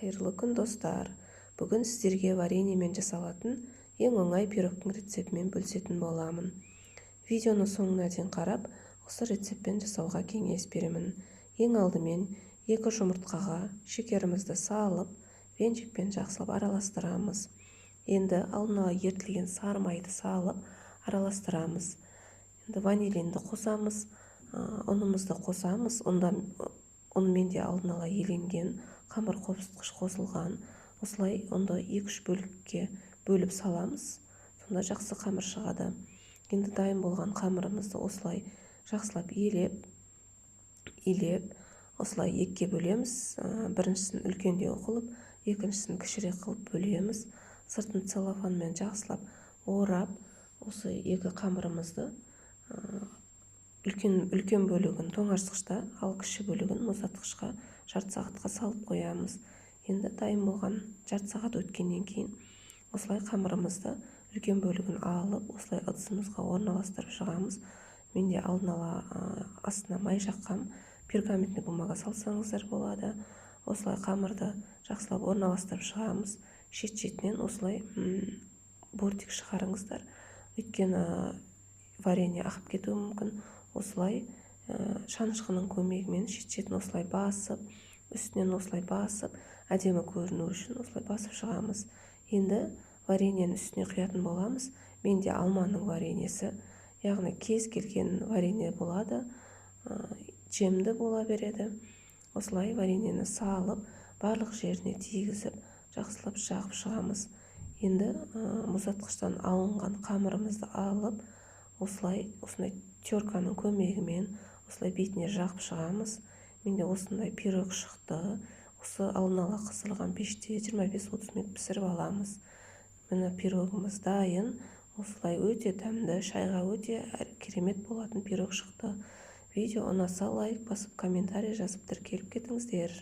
Қайырлы күн, достар! Бүгін сіздерге вареньемен жасалатын ең оңай пирогтың рецептімен бөлісетін боламын. Видеоны соңына дейін қарап, осы рецептпен жасауға кеңес беремін. Ең алдымен 2 жұмыртқаға шекерімізді салып, венчикпен жақсылап араластырамыз. Енді алдын ала ерітілген сары майды салып, араластырамыз. Енді ванилинді қосамыз, ұнымызды қосамыз. Ұн менде алдын ала еленген, қамыр қопсытқыш қосылған. Осылай ұнды 2-3 бөлікке бөліп саламыз. Сонда жақсы қамыр шығады. Енді дайын болған қамырымызды осылай жақсылап елеп, илеп, осылай екіге бөлеміз. Біріншісін үлкендеу қылып, екіншісін кішірек қылып бөлеміз. Сыртын целлофанмен жақсылап орап, осы екі қамырымызды үлкен бөлігін тоңазытқышта, ал кіші бөлігін мұздатқышқа жарты сағатқа салып қоямыз. Енді дайын болған жарты сағат өткеннен кейін осылай қамырымызды үлкен бөлігін алып, осылай ыдысымызға орналастырып шығамыз. Менде алдын ала астына май жаққам, пергаментный бумага салсаңыздар болады. Осылай қамырды жақсылап орналастырып шығамыз. Шет-шетінен осылай бортик шығарыңыздар. Өйткені варенье ағып кетуі мүмкін. Осылай шанышқының көмегімен шет-шетін осылай басып, үстінен осылай басып, әдемі көріну үшін осылай басып шығамыз. Енді вареньенің үстіне құятын боламыз. Менде алманың вареньесі, яғни кез келген варенье болады, джемді бола береді. Осылай вареньені салып, барлық жеріне тигізіп, жақсылап жағып шығамыз. Енді мұздатқыштан алынған қамырымызды алып, осылай осындай терканың көмегімен осылай бетіне жағып шығамыз. Менде осындай пирог шықты. Осы алдын ала қыздырылған пеште 25-30 минут пісіріп аламыз. Міне, пирогымыз дайын. Осылай өте дәмді, шайға өте керемет болатын пирог шықты. Видео ұнаса, лайк басып, комментарий жазып, тіркеліп кетіңіздер.